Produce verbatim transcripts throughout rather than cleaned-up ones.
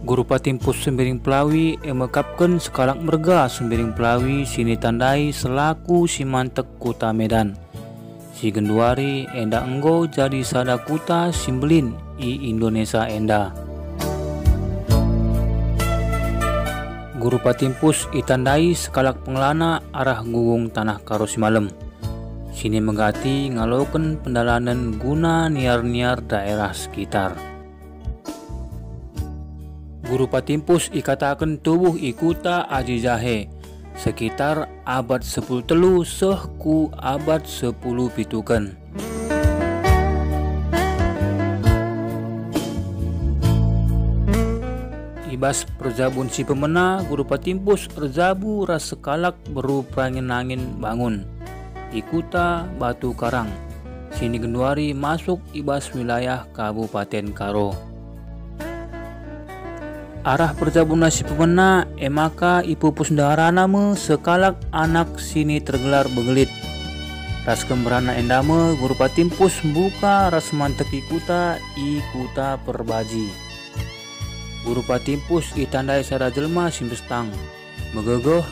Guru Patimpus Sembiring Pelawi e mekapken sekalak merga Sembiring Pelawi si nitandai selaku si mantek Kuta Medan. Si genduari enda enggo jadi sada kuta si mbelin i Indonesia enda. Guru Patimpus itandai sekalak pengelana arah gugung tanah Karo Simalem, si nimegati ngaloken pendalanen guna niar-niar daerah sekitar. Guru Patimpus ikataken tubuh i kuta Aji Jahe, sekitar abad sepuluh telu seh ku abad sepuluh pituken. I bas perjabun si pemena, Guru Patimpus erjabu ras sekalak beru Perangin-angin Bangun i kuta Batu Karang, si genduari masuk i bas wilayah Kabupaten Karo. Arah perjabunna si pemena, e maka ipupus ndeharana me sekalak anak si nitergelar Begelit. Ras kemberana enda me Guru Patimpus mbuka ras manteki kuta i kuta Perbaji. Guru Patimpus itandai sada jelma si mbestang, megegeh,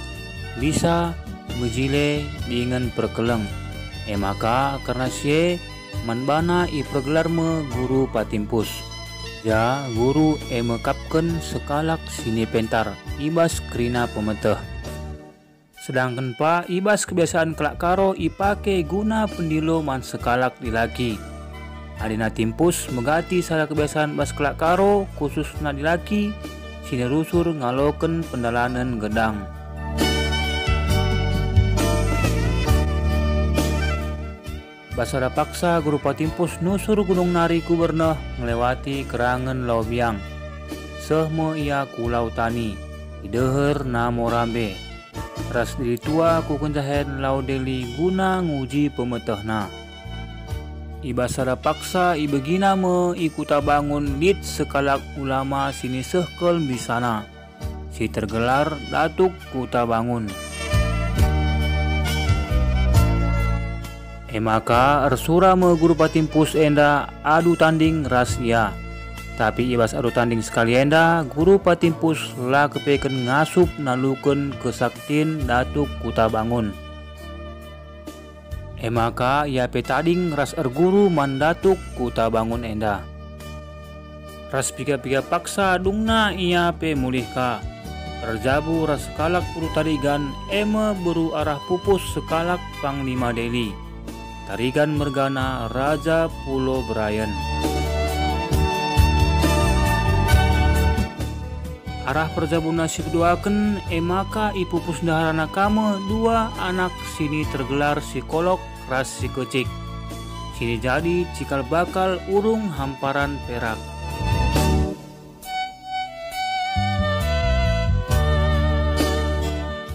bisa, mejile, dingen perkeleng. E maka kerna si e, man bana ipergelar me Guru Patimpus. Ja, guru e mekapken sekalak si nipentar i bas kerina pemeteh. Sedangken pa i bas kebiasaan kalak Karo ipake guna pendilo man sekalak dilaki. Adina Timpus megati sada kebiasaan bas kalak Karo, khususna dilaki, si nirusur ngaloken pendalanen gedang. Bas sada paksa Guru Patimpus nusur gunung nari ku berneh ngelewati kerangen Lau Biang, seh me ia ku Lau Tani, i deher Namo Rambe, ras dili tua ku kencahen Lau Deli guna nguji pemetehna. I bas sada paksa ibegina me i Kuta Bangun lit sekalak ulama si nisehkel mbisana, si tergelar Datuk Kuta Bangun. E maka ersura me Guru Patimpus enda adu tanding ras ia. Tapi i bas adu tanding sekali enda, Guru Patimpus la kepeken ngasup naluken kesaktin Datuk Kuta Bangun. E maka ia pe tading ras erguru man Datuk Kuta Bangun enda. Ras piga-piga paksa dungna ia pe mulih ka. Erjabu ras sekalak beru Tarigan, e me beru arah pupus sekalak Panglima Deli. Tarigan mergana Raja Pulo Berayen. Arah perjabunna si keduaken, e maka ipupus ndeharana ka me dua anak si nitergelar si Kolok ras si Kecik, si jadi cikal bakal urung hamparan perak.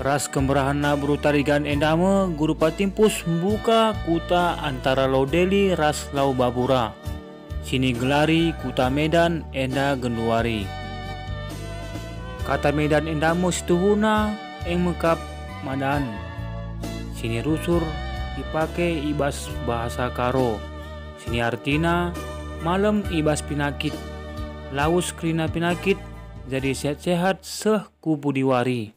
Ras kemberahenna beru Tarigan enda me Guru Patimpus mbuka kuta antara Lau Deli ras Lau Babura, si nigelari Kuta Medan enda genduari. Kata Medan enda me situhuna e mekap madan, si nirusur ipake i bas bahasa Karo, si niartina malem i bas pinakit, lawes kerina pinakit, jadi sehat-sehat seh ku pudi wari.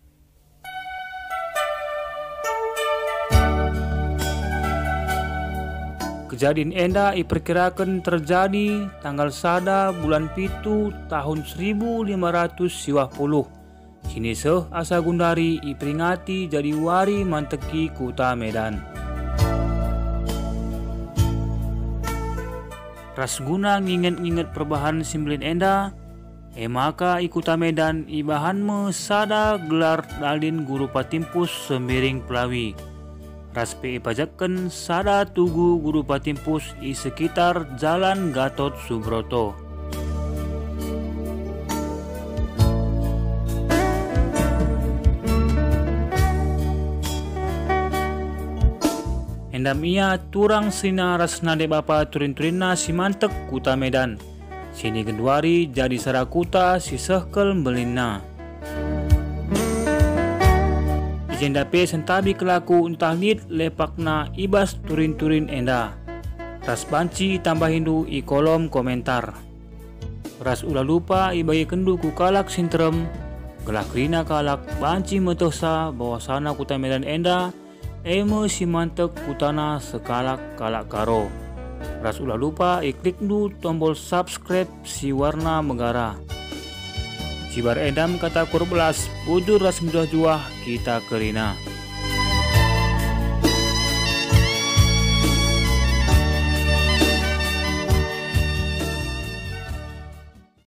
Kejadin enda iperkiraken terjadi tanggal sada bulan pitu tahun seribu lima ratus siwah puluh, si niseh asa gundari iperingati jadi wari manteki Kuta Medan. Ras guna nginget-nginget perbahan si mbelin enda, e maka i Kuta Medan ibahan me sada gelar dalin Guru Patimpus Sembiring Pelawi, ras pe ipajakken sada tugu Guru Patimpus i sekitar Jalan Gatot Subroto. Endam ia turang senina ras nande bapa turin-turinna si mantek Kuta Medan, si genduari jadi sada kuta si sehkel mbelinna. I jenda pe sentabi kelaku ntah lit lepakna i bas turin-turin enda, ras banci itambahindu i kolom komentar. Ras ula lupa ibagikenndu ku kalak si nterem, gelah kerina kalak banci metehsa bahwasana kuta Medan enda e me si mantek kutana sekalak kalak Karo. Ras ula lupa iklikndu tombol subscribe si warna megara. Sibar enda me kata Kor Belas, bujur ras mejuah-juah kita kerina.